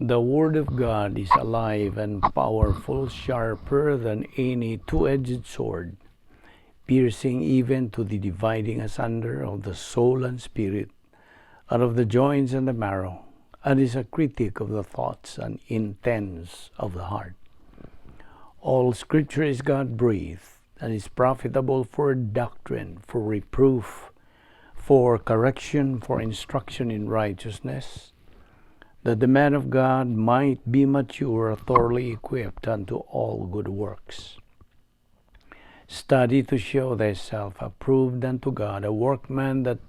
The Word of God is alive and powerful, sharper than any two-edged sword, piercing even to the dividing asunder of the soul and spirit, and of the joints and the marrow, and is a critic of the thoughts and intents of the heart. All Scripture is God-breathed, and is profitable for doctrine, for reproof, for correction, for instruction in righteousness, that the man of God might be mature, thoroughly equipped unto all good works. Study to show thyself approved unto God, a workman that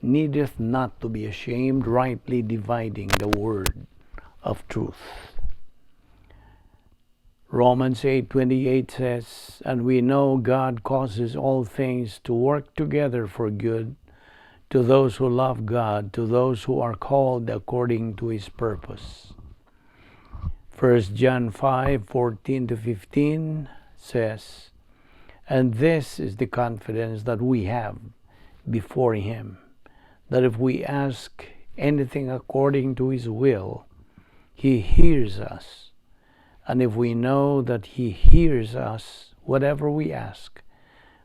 needeth not to be ashamed, rightly dividing the word of truth. Romans 8:28 says, "And we know God causes all things to work together for good to those who love God, to those who are called according to His purpose." 1 John 5:14 to 15 says, "And this is the confidence that we have before Him, that if we ask anything according to His will, He hears us. And if we know that He hears us, whatever we ask,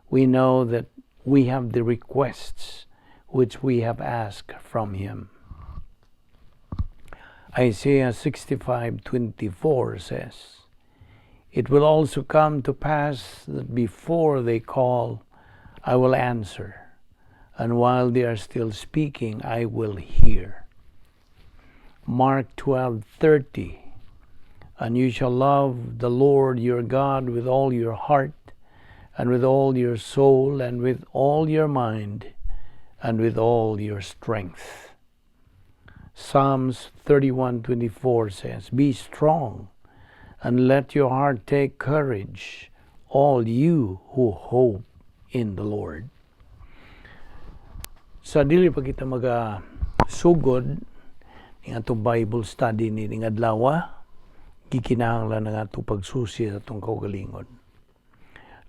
we know that we have the requests which we have asked from Him." Isaiah 65:24 says, "It will also come to pass that before they call, I will answer, and while they are still speaking, I will hear." Mark 12:30, "And you shall love the Lord your God with all your heart, and with all your soul, and with all your mind, and with all your strength." Psalms 31:24 says, "Be strong and let your heart take courage, all you who hope in the Lord." Sa dili pa kita maga sugod ning atong Bible study ni ning adlaw, gikinahanglan ang atong pagsusi sa atong kaugalingon.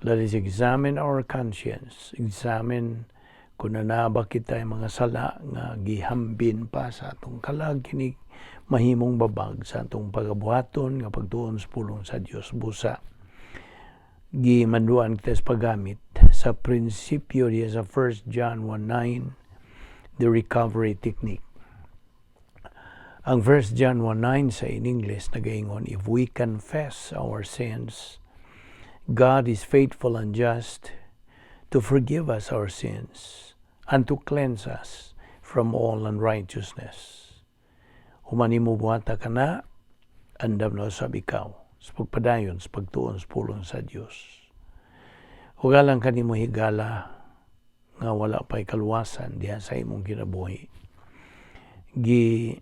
Let us examine our conscience, examine kung naa ba kita mga sala nga gihambin pa sa atong kalag, kini mahimong babag sa atong pagabuhaton nga pagtuon sa pulong sa Dios. Busa gimanduan kita sa paggamit sa prinsipyo diya sa 1 John 1:9, the recovery technique. Ang 1 John 1:9 sa in English nagaingon, "If we confess our sins, God is faithful and just to forgive us our sins and to cleanse us from all unrighteousness." Human nimo buhata kana, andam na usab ikaw sa pagpadayon sa pagtuon sa pulong sa Dios. Hugalang kanimo higala nga wala pa'y kaluwasan diha sa imong kinabuhi. Gi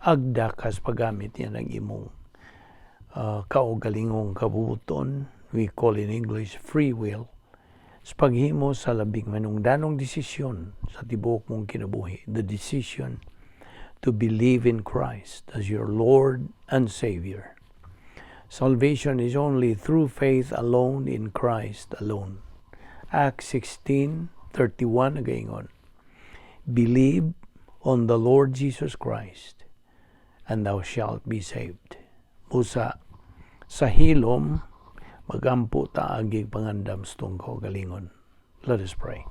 agda ka sa paggamit niya ng imong kaugalingong kabubuton, we call in English free will, sa paghimo sa labing manungdanong desisyon sa tibuok mong kinabuhi, the decision to believe in Christ as your Lord and Savior. Salvation is only through faith alone in Christ alone. Acts 16:31 nagaingon, "Believe on the Lord Jesus Christ, and thou shalt be saved." Busa sa hilom, magampo ta agig pangandam sa atong kaugalingon. Let us pray.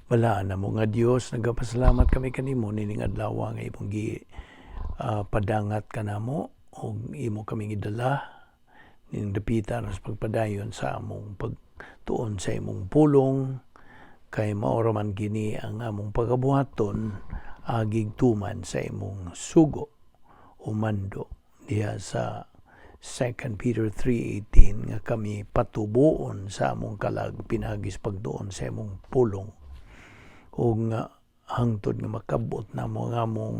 Balaan namo nga Dios, nagapasalamat kami kanimo nining adlaw nga imong gi padangat kanamo ug imo kaming gidala ning dapita sa pagpadayon sa among pagtuon sa imong pulong, kay mao ra man kini ang among pagabuhaton agig tuman sa imong sugo o mando diha sa 2 Peter 3:18 nga kami patubuon sa among kalag pinaagi sa pagtuon sa imong pulong, ug nga hangtod nga makabot namo ang among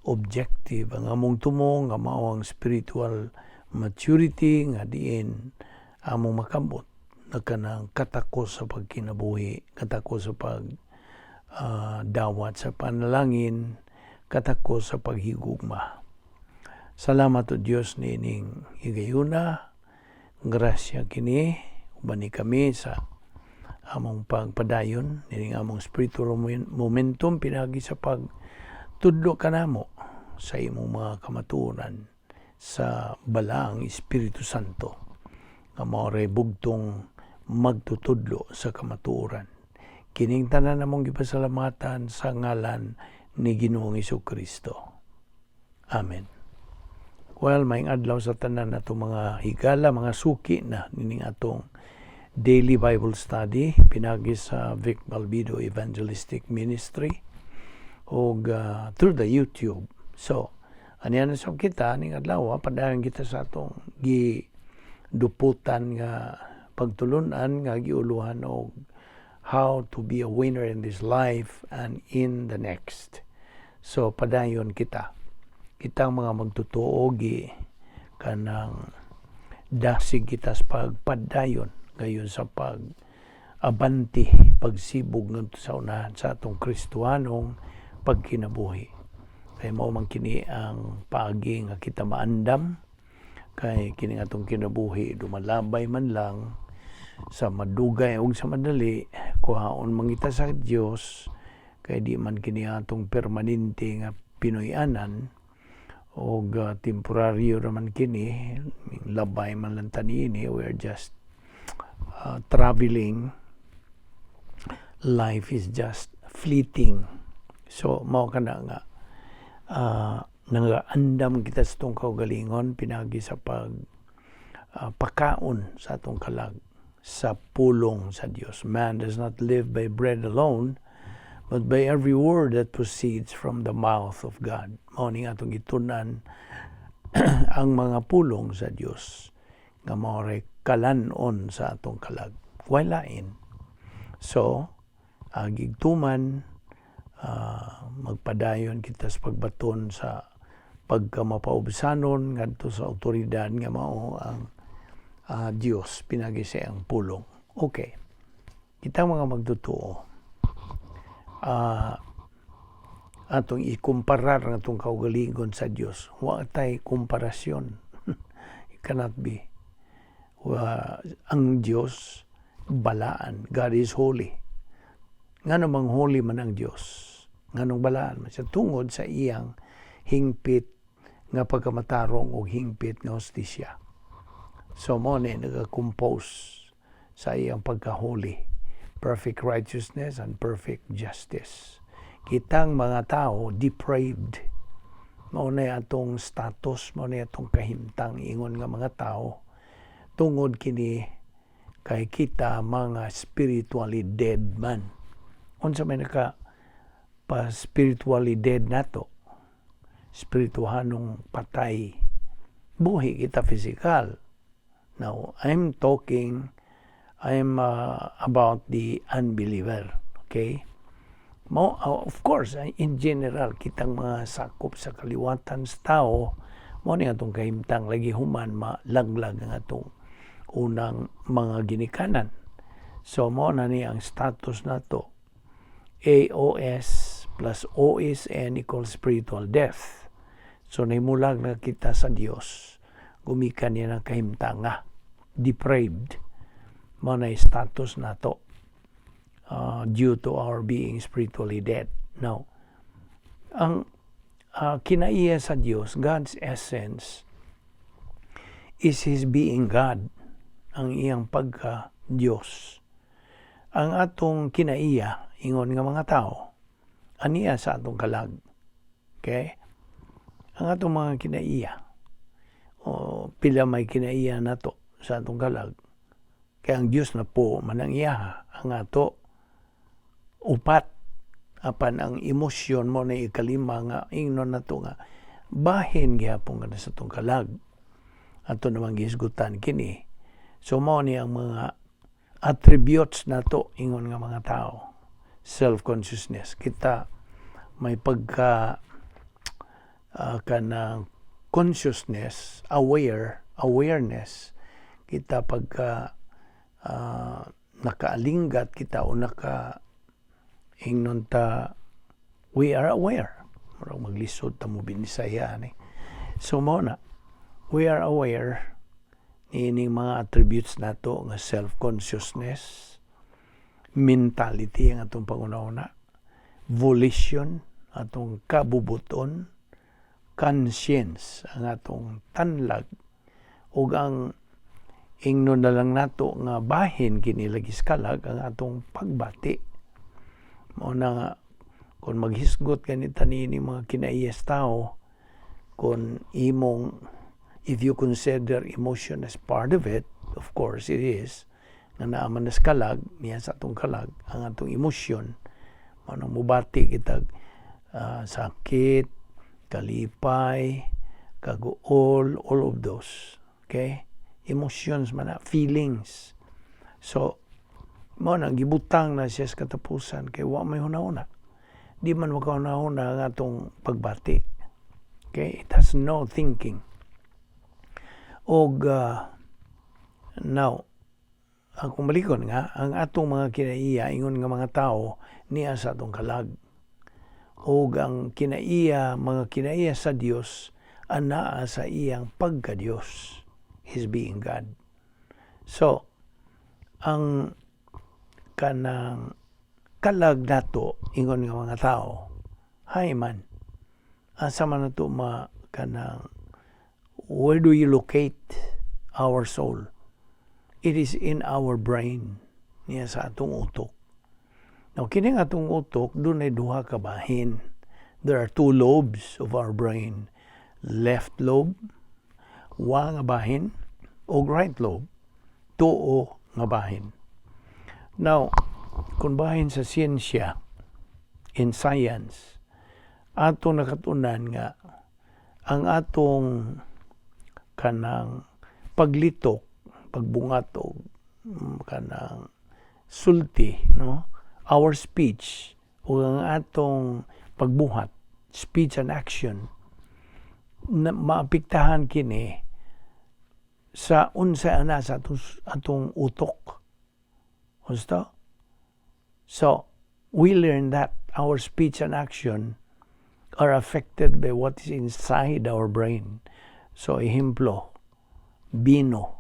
objective, ang among tumong nga mao ang spiritual maturity, nga diin among makabot na kanang katakos sa pagkinabuhi, katakos sa pag dawat sa panalangin, katakos sa paghigugma. Salamat o Dios niining higayuna. Grasya kini uban ni kami sa Among pagpadayon nining among spiritual momentum pinagi sa pagtudlo kanamo sa imong mga kamatuoran sa Balaang Espiritu Santo nga mao ray bugtong magtutudlo sa kamatuoran. Kining tanan namong gipasalamatan sa ngalan ni Ginoong Kristo. Amen. Well, maayong adlaw sa tanan natong mga higala, mga suki na nining atong daily Bible study pinagi sa Vic Balbido Evangelistic Ministry og through the YouTube. So, aniya na sa kita ning adlaw, padayon kita sa atong giduputan nga pagtulunan nga giuluhan og "How to be a winner in this life and in the next." So padayon kita. Kitang mga magtotoo gi kanang dasig kita sa pagpadayon gayon sa pag abanti, pagsibog ngadto sa unahan sa atong Kristohanong pagkinabuhi. Kay mao man kini ang paagi nga kita maandam, kay kini atong kinabuhi dumalabay man lang sa madugay ug sa madali, kuhaon man kita sa Dios, kay di man kini atong permanente nga Pinoy-anan og temporaryo raman kini, labay man lang ta niini. We are just traveling. Life is just fleeting. So mao kana nga nangaandam kita sa atong kaugalingon pinagi sa pag pakaon sa atong kalag sa pulong sa Dios. Man does not live by bread alone, but by every word that proceeds from the mouth of God. Mao ning atong gitun-an, ang mga pulong sa Dios nga mao ray kalan-on sa atong kalag. Way lain. So, gigtuman, magpadayon kita sa pagbaton sa pagkamapaubsanon ngadto sa awtoridad nga mao ang Dios pinagi sa iyang pulong. Okay. Kita mga magtotoo, atong ikumparar ang atong kaugalingon sa Dios. Wa tay komparasyon. It cannot be. Ang Dios balaan. God is holy. Ngano mang holy man ang Dios? Nganong balaan man siya? Tungod sa iyang hingpit nga pagkamatarong o hingpit nga hustisya. So mao ni nag-compose sa iyang pagka-holy. Perfect righteousness and perfect justice. Kitang mga tao depraved. Mao na atong status, mao na atong kahimtang ingon nga mga tao. Tungod kini kay kita mga spiritually dead man. Unsa may naka pa spiritually dead nato? Spirituhanong patay. Buhi kita physical. Now, I'm talking I'm about the unbeliever. Okay? Mo, of course, in general, kitang mga sakop sa kaliwatan sa tao, mao ni atong kahimtang lagi human malaglag ang atong unang mga ginikanan. So, mao na ni ang status nato. AOS plus OSN equals spiritual death. So, nahimulag na kita sa Dios. Gumikan niya ng kahimtanga. Depraved. Mao na status nato due to our being spiritually dead. Now, ang kinaiya sa Dios, God's essence is His being God, ang iyang pagka Dios. Ang atong kinaiya, ingon nga mga tao, aniya sa atong kalag. Okay? Ang atong mga kinaiya, o pila may kinaiya nato sa atong kalag. Kaya ang Dios na po man ang iya, ang ato upat, apan ang emosyon mao na ikalima nga ingnon nato nga bahin gihapon nga sa atong kalag. Ato namang gihisgutan kini. So mao ni ang mga attributes nato ingon nga mga tao. Self-consciousness. Kita may pagka kanang consciousness, awareness. Kita pagka nakaalinggat kita o naka ingnon ta, we are aware. Murag maglisod ta mo binisaya ni. So mao na, we are aware niining mga attributes nato nga self-consciousness. Mentality, ang atong panghuna-huna, volition, atong kabubuton, conscience, ang atong tanlag, ug ang ingnon na lang nato nga bahin kini lagi sa kalag, ang atong pagbati. Mao na nga kung maghisgot ganita niini mga kinaiyas tao, kung imong, if you consider emotion as part of it, of course it is, nga naa man sa kalag niya, sa atong kalag ang atong emosyon. Mao nang mubati kitag sakit, kalipay, kaguol, all of those, okay? Emotions man na, feelings. So mao nang gibutang na siya sa katapusan kay wa may hunahuna. Di man makahuna-huna ang atong pagbati, okay? It has no thinking. Og now akong balikon nga ang atong mga kinaiya ingon nga mga tao niya sa atong kalag, ug ang kinaiya, mga kinaiya sa Dios, anaa sa iyang pagka-Dios, his being God. So ang kanang kalag nato ingon nga mga tao, hay man, asa man nato ma kanang, where do you locate our soul? It is in our brain, niya sa atong utok. Now, kini nga atong utok, dunay duha ka bahin. There are two lobes of our brain. Left lobe, wa nga bahin, o right lobe, tuo nga bahin. Now, kung bahin sa siyensya, in science, atong nakatunan nga ang atong kanang paglitok, pagbungat og kanang sulti, no, our speech o ang atong pagbuhat, speech and action, na maapektahan kini sa unsa ana sa atong utok. Gusto? So, we learn that our speech and action are affected by what is inside our brain. So, ehemplo, bino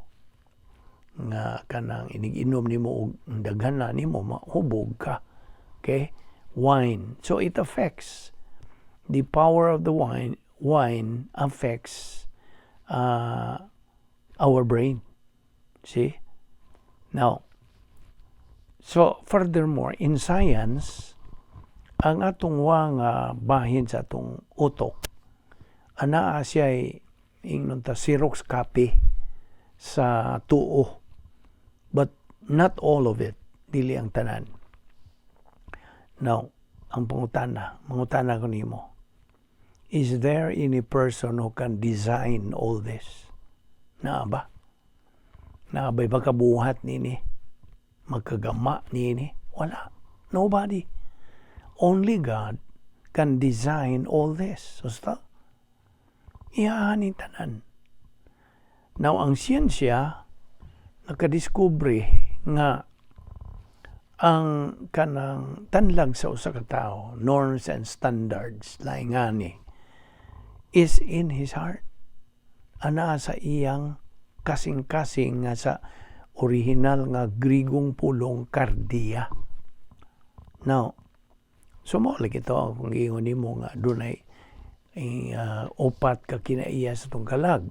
nga kanang inig-inom nimo og daghan na nimo, mahubog ka. Okay? Wine. So it affects the power of the wine. Wine affects our brain. See? Now, so furthermore, in science, ang atong wa nga bahin sa atong utok, anaa siya ingnon ta Xerox copy sa tuo. But not all of it, dili ang tanan. Now, ang pangutana, mangutana ko nimo, is there any person who can design all this? Naa ba? Naa ba'y makabuhat nini? Magkagama nini? Wala. Nobody. Only God can design all this. Basta, iyahan ni tanan. Now, ang siyensya, nakadiskubre nga ang kanang tanlag sa usa ka tawo, norms and standards, laing ngani, is in his heart. Ana sa iyang kasing-kasing nga sa original nga Grigong pulong, kardia. Now, so mao lagi ito kung giingon nimo nga dunay upat ka kinaiya sa atong kalag.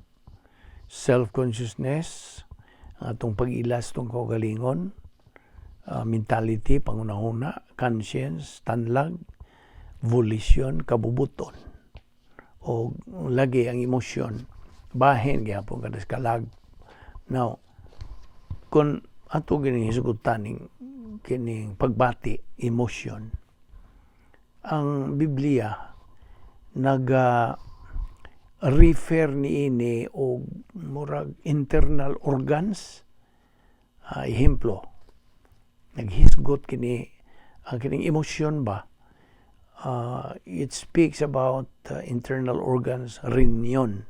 Self-consciousness, ang atong pag-ilas atong kaugalingon, mentality, panghunahuna, conscience, tanlag, volition, kabubuton. O lagi ang emosyon, bahin gihapon kada sa kalag. Now, kung ato gining hisgutan ning kining pagbati, emotion, ang Biblia naga refer niini og murag internal organs. Ehemplo, naghisgot kini ang kining emosyon ba, it speaks about internal organs: rinyon,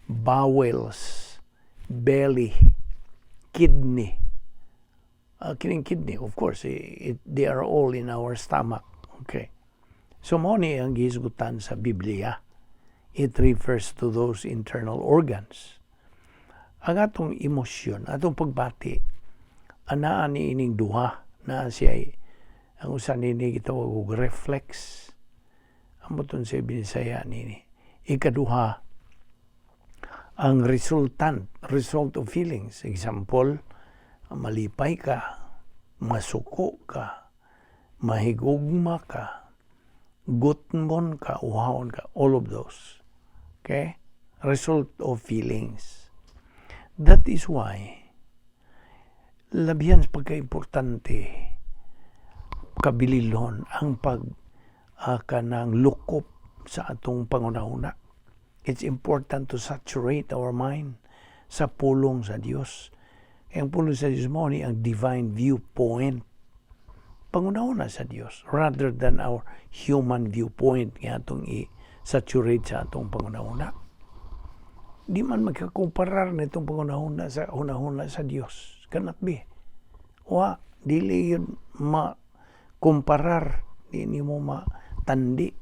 bowels, belly, kidney. Kining kidney, of course, they are all in our stomach, okay? So mao ni ang gihisgutan sa Biblia. It refers to those internal organs. Ang atong emosyon, atong pagbati, anaa ni ining duha, Na siya ang usa nini gitawag og reflex. Ambot sa Binisaya nini. Ikaduha, ang resultant, result of feelings. Example, malipay ka, masuko ka, mahigugma ka, gutmon ka, uhawon ka, all of those. Okay? Result of feelings. That is why, labihan sa pagka-importante, kabililon ang pag kanang lukop sa atong panghunahuna. It's important to saturate our mind sa pulong sa Dios. Kaya ang pulong sa Dios mao ni ang divine viewpoint. Panghunahuna sa Dios rather than our human viewpoint nga atong i-saturate sa atong panghunahuna. Di man magkakumparar nitong panghunahuna sa hunahuna sa Dios. Cannot be. Wa, dili yun ma kumparar, di nimo matandi.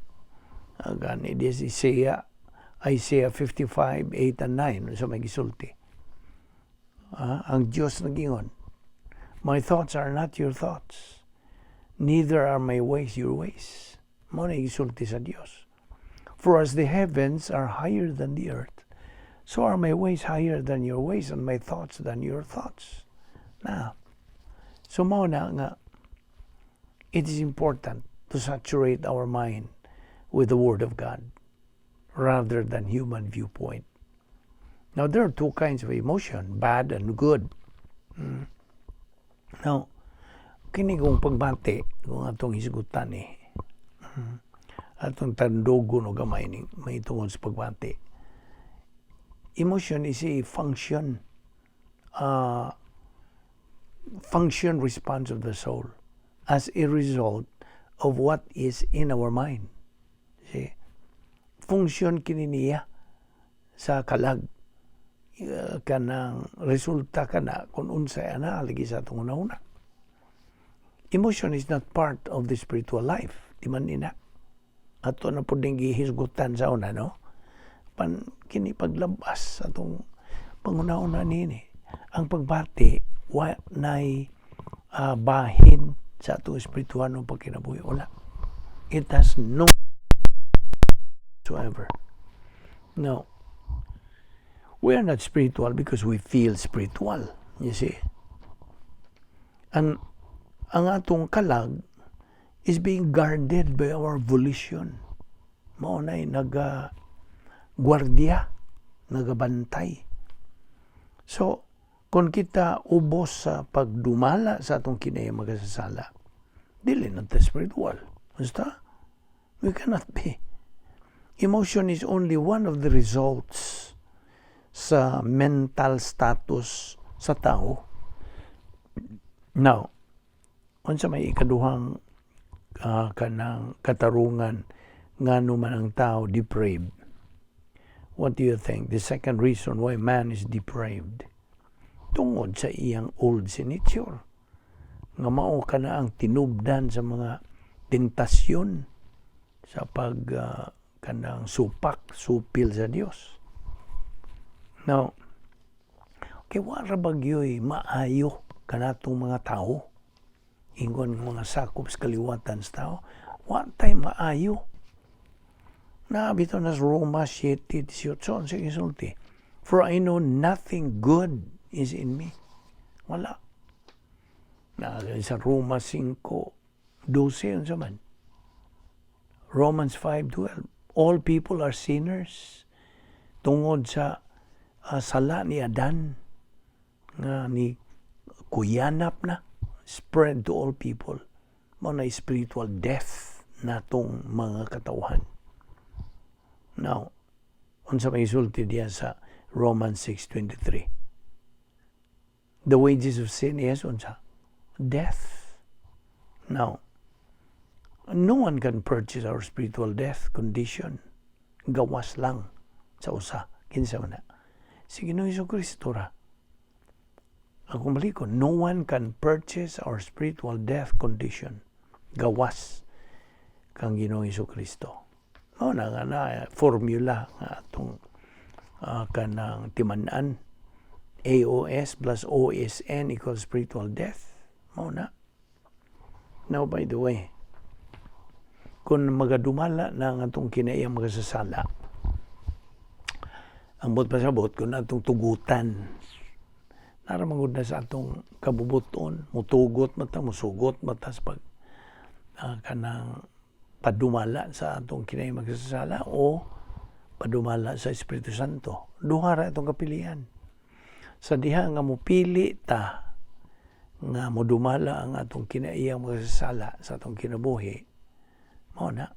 Gani di si Isaiah, Isaiah 55, 8 and 9, sa may gisulti. Ang Diyos nagingon, "My thoughts are not your thoughts, neither are my ways your ways." Mao na gisulti sa Diyos. "For as the heavens are higher than the earth, so are my ways higher than your ways and my thoughts than your thoughts." Na, so mao na nga, it is important to saturate our mind with the Word of God rather than human viewpoint. Now, there are two kinds of emotion, bad and good. Now, kini kung pagbati, kung atong hisgutan eh, atong tandugon o gamay ni may tungod sa pagbati. Emotion is a function response of the soul as a result of what is in our mind. See? Function kini niya sa kalag. Kanang resulta kana kung unsay ana lagi sa atong una. Emotion is not part of the spiritual life. Di man ina. Ato na pud ning gihisgutan sa una, no? Pan kini paglabas sa atong panghuna-huna nini. Ang pagbati wa nay bahin sa atong espirituhanong pagkinabuhi. Wala. It has no whatsoever. No. We are not spiritual because we feel spiritual. You see? Ang atong kalag is being guarded by our volition. Mao na'y naga gwardiya, nagabantay. So, kung kita ubos sa pagdumala sa atong kinahiyang makasasala, dili na ta spiritual. Basta, we cannot be. Emotion is only one of the results sa mental status sa tao. Now, unsa may ikaduhang kanang katarungan ngano man ang tao depraved? What do you think? The second reason why man is depraved? Tungod sa iyang old sin nature. Nga mao kana ang tinubdan sa mga tentasyon sa pag kanang supak, supil sa Dios. Now, kay wa ra bagyoy maayo kanatong mga tao. Ingon mga sakop sa kaliwatan sa tao, wa tay maayo. Na bitaw na sa Roma 7:18 sa gisulti. "For I know nothing good is in me." Wala. Na sa Roma 5:12 unsa man? Romans 5:12. All people are sinners tungod sa sala ni Adan nga ni kuyanap na spread to all people, mao na spiritual death natong mga katawhan. Now, unsa may sulti diya sa Romans 6:23? The wages of sin is unsa? Death. Now, no one can purchase our spiritual death condition. Gawas lang sa usa. Kinsa man na? Si Ginoong Kristo ra. Akong balikon, no one can purchase our spiritual death condition. Gawas kang Ginoong Kristo. Mao na nga na formula nga atong kanang timan-an. AOS plus OSN equals spiritual death. Mao na. Now, by the way, kung magadumala na ang atong kinaiyang makasasala, ambot pasabot kung atong tugutan, naa ra man gud na sa atong kabubuton, mutugot man ta, musugot man ta sa pag kanang padumala sa atong kinaiyang makasasala o padumala sa Espiritu Santo. Duha ra atong kapilian. Sa diha nga mupili ta nga modumala ang atong kinaiyang makasasala sa atong kinabuhi, mao na.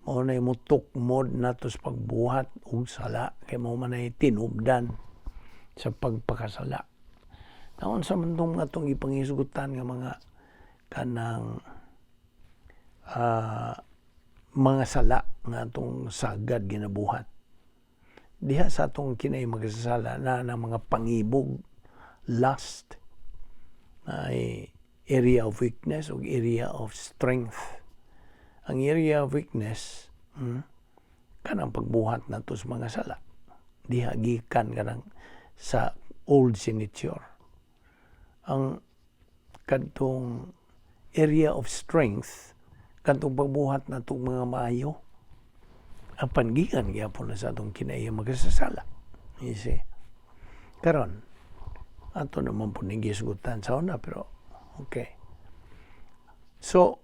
Mao na mutukmod nato sa pagbuhat og sala kay mao man ay tinubdan sa pagpakasala. Naunsa man tong atong ipangisgutan nga mga kanang mga sala nga atong sagad ginabuhat? Diha sa atong kinay makasasala na mga pangibog, lust, ay area of weakness o area of strength. Ang area of weakness, kanang pagbuhat nato sa mga sala. Diha gikan kanang sa old sin nature. Ang kadtong area of strength, kadtong pagbuhat nato mga maayo, apan gikan gyapon na sa atong kinaiya makasasala. You see? Karon, ato naman po ning gisgutan sa una, pero okay. So,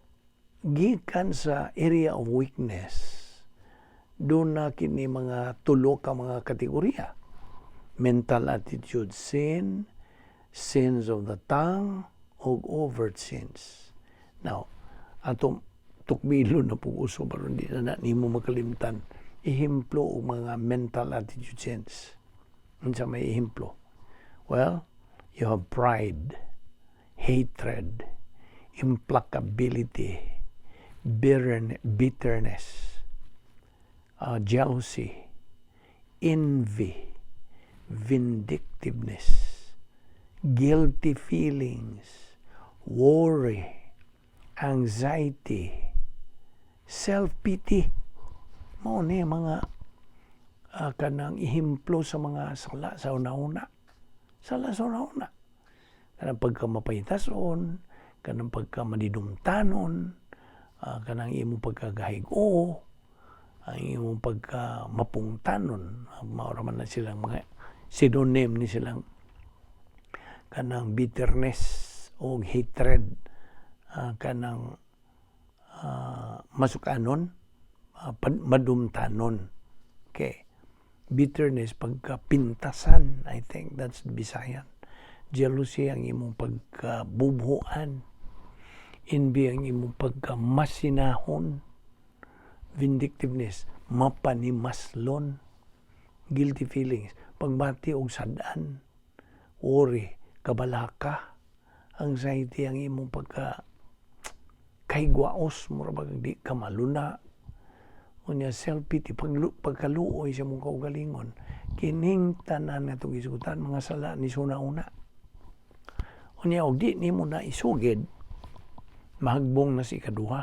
gikan sa area of weakness, duna kini mga tulo ka mga kategorya: mental attitude sin, sins of the tongue, ug overt sins. Now, atong tukbilon na pug uso aron di na nimo makalimtan. Ehemplo og mga mental attitude sins. Unsa may ehemplo? Well, you have pride, hatred, implacability, bitterness, jealousy, envy, vindictiveness, guilty feelings, worry, anxiety, self-pity. Mao ni mga kanang ehemplo sa mga sala sa una-una. Sala sa una-una. Kanang pagkamapaytason, kanang pagkamadidumtanon, kanang imong pagkagahig-o, ang imong pagkamapungtanon, mao ra man na silang mga synonym ni silang kanang bitterness o hatred, kanang masukanon, madumtanon. Okay. Bitterness, pagkapintasan, I think that's Bisayan. Jealousy, ang imong pagkabubhuan. Envy, ang imong pagkamasinahon. Vindictiveness, mapanimaslon. Guilty feelings, pagbati og sad-an. Worry, kabalaka. Anxiety, ang imong pagka kahigwaos, mura bag di ka maluna. Unya, self-pity, pagkaluoy sa imong kaugalingon. Kining tanan nga itong gisgutan, mga sala ni suna-una. Unya, og di nimo na isugid, mahagbong na si ikaduha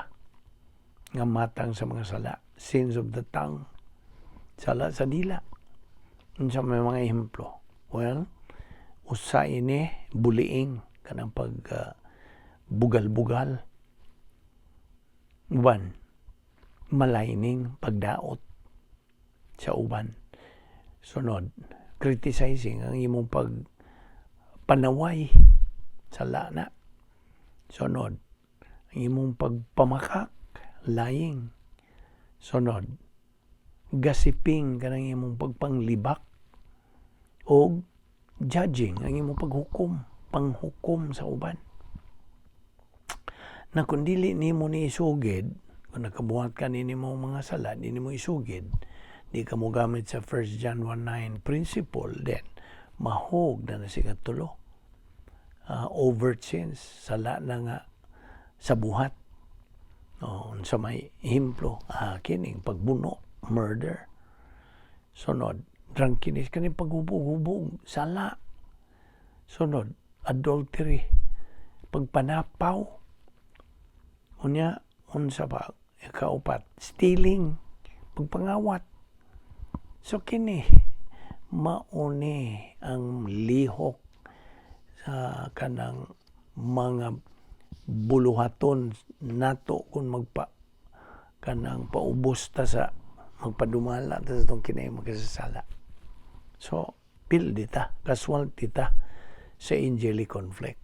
nga matang sa mga sala, sins of the tongue, sala sa dila. Unsa may mga ehemplo? Well, usa ini, bullying, kanang pag bugal-bugal. Uban, maligning, pagdaot sa uban. Sunod, criticizing, ang imong pag panaway, sala na. Sunod, ang imong pagpamakak, lying. Sunod, gossiping, kanang imong pagpanglibak o judging, ang imong paghukom, panghukom sa uban. Na kung dili nimo ni isugid, kung nakabuhat ka nini mo mga sala, di nimo isugid, di ka mo gamit sa 1 John 1:9 principle, then mahog na na si katulo. Overt sins, sala na nga sa buhat. Oh, sa may ehemplo, kining pagbuno, murder. Sunod, drunkenness, kaning paghubog-hubog, sala. Sunod, adultery, pagpanapaw. Unya, unsa pa, ikaupat, stealing, pagpangawat. So kini, mauni ang lihok sa kanang mga Buluhaton nato kung magpa kanang paubos ta sa magpadumala ta sa atong kinayi makasasala. So, pildi ta, casualty ta sa angelic conflict.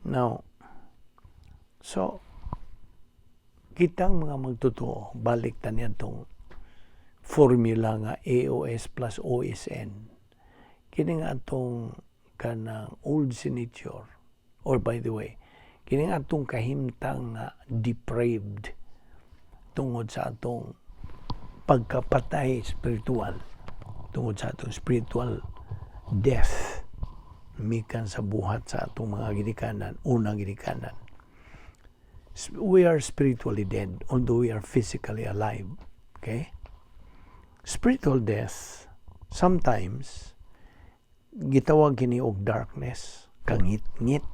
Now, so, kitang mga magtotoo, balik ta niadtong formula nga AOS plus OSN. Kini nga atong kanang old sin nature, or by the way, kini nga atong kahimtang nga depraved tungod sa atong pagkapatay spiritual, tungod sa atong spiritual death mikan sa buhat sa atong mga ginikanan, unang ginikanan. We are spiritually dead, although we are physically alive. Okay? Spiritual death, sometimes, gitawag kini og darkness, kangit-ngit.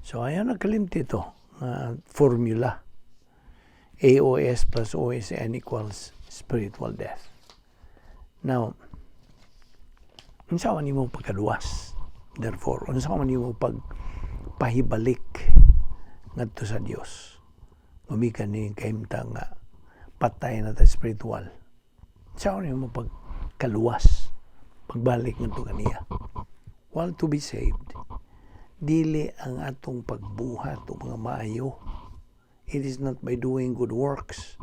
So, ayaw nagkalimti ito, nga formula. AOS plus OSN equals spiritual death. Now, unsa man nimo pagkaluwas? Therefore, unsa man nimo pagpahibalik ngadto sa Dios? Gumikan ni kahimtang nga patay na ta spiritual. Unsa man nimo pagkaluwas? Pagbalik ngadto kaniya? Well, to be saved, dili ang atong pagbuhat o mga maayo. It is not by doing good works.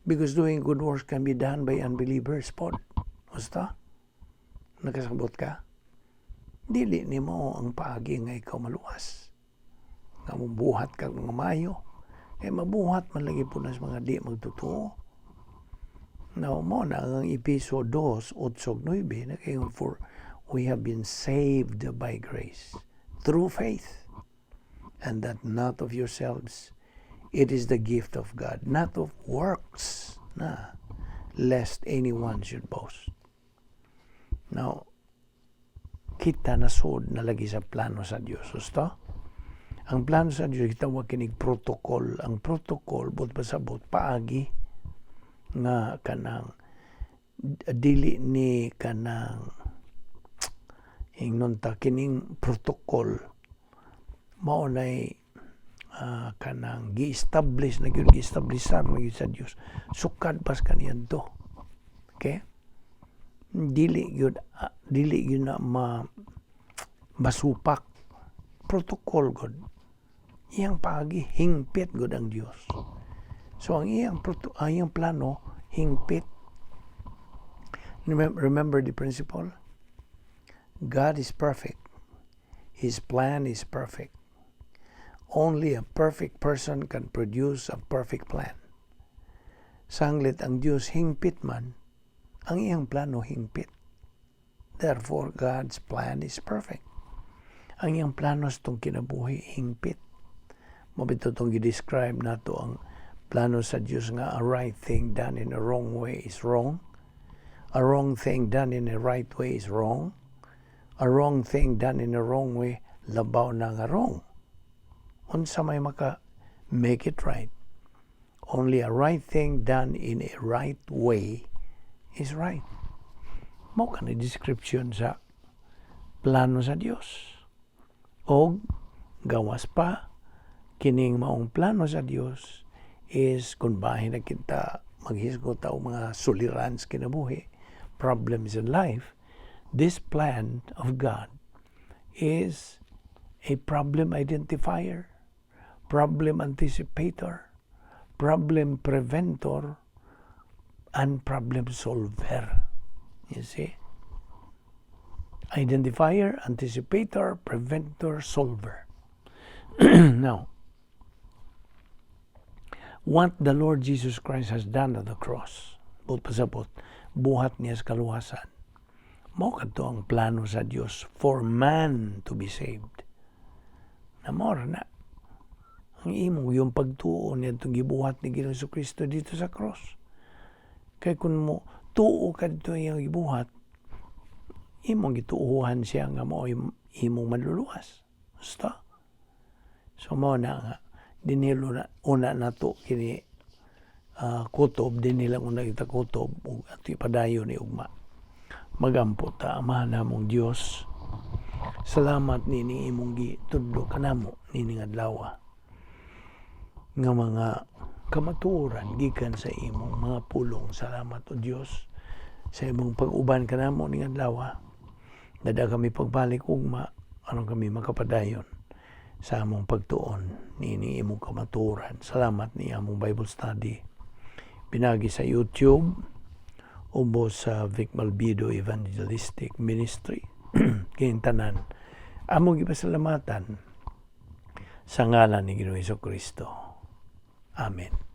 Because doing good works can be done by unbelievers pod. Basta? Nakasabot ka? Dili nimo ang paagi nga ikaw maluwas. Nga buhat kag mga maayo. Kay mabuhat man lagi po na sa mga di magtotoo. Now, mao na ang Epeso 2, 8, 9, nakaingon, "For we have been saved by grace through faith, and that not of yourselves, it is the gift of God, not of works, na, lest anyone should boast." Now, kita nasod na lagi sa plano sa Dios. Gusto? Ang plano sa Dios, kita wa kinig protocol. Ang protocol, buot pasabot, paagi nga kanang dili ni kanang ingnon ta kining protocol mao nay kanang gi-establish na gyud, gi-establish na gyud sa Dios sukad pas kaniadto. Okay, dili gyud dili gyud na ma masupak protocol gud. Iyang paagi hingpit gud ang Dios. So ang iyang plano hingpit. Remember the principle: God is perfect. His plan is perfect. Only a perfect person can produce a perfect plan. Sanglit ang Dios hingpit man, ang iyang plano hingpit. Therefore, God's plan is perfect. Ang iyang plano sa atong kinabuhi hingpit. Mao bitaw tong gi-describe nato ang plano sa Dios nga a right thing done in a wrong way is wrong. A wrong thing done in a right way is wrong. A wrong thing done in a wrong way, labaw na nga wrong. Unsa may maka make it right? Only a right thing done in a right way is right. Mao kani description sa plano sa Dios. Og gawas pa, kining maong plano sa Dios is kung bahin na kita maghisgot ta og mga suliran sa kinabuhi, problems in life, this plan of God is a problem identifier, problem anticipator, problem preventor, and problem solver. You see? Identifier, anticipator, preventer, solver. Now, what the Lord Jesus Christ has done on the cross, buot pasabot, buhat niya sa kaluwasan, mao kadto ang plano sa Dios for man to be saved. Na mao na ang imo yung pagtuo niya itong gibuhat ni Ginoong Kristo dito sa cross. Kay kung mo tuo ka dito iyang gibuhat, imong gituohan siya nga mao imong manluluwas. Basta. So mao na nga dinhilo na una nato kini kutob, dinhi lang una kita kutob ug ato ipadayon ni ugma. Magampo ta. Amahan namong Dios, Salamat nining imong gitudlo kanamo nining adlaw nga mga kamatuoran gikan sa imong mga pulong. Salamat, O Dios, sa imong pag-uban kanamo ning adlaw. Dad-a kami pagbalik ugma aron kami makapadayon sa among pagtuon nining imong kamatuoran. Salamat ni among Bible study pinagi sa YouTube, ubos sa Vic Malbido Evangelistic Ministry. Kining tanan among gipasalamatan sa ngalan ni Ginoong Kristo. Amen.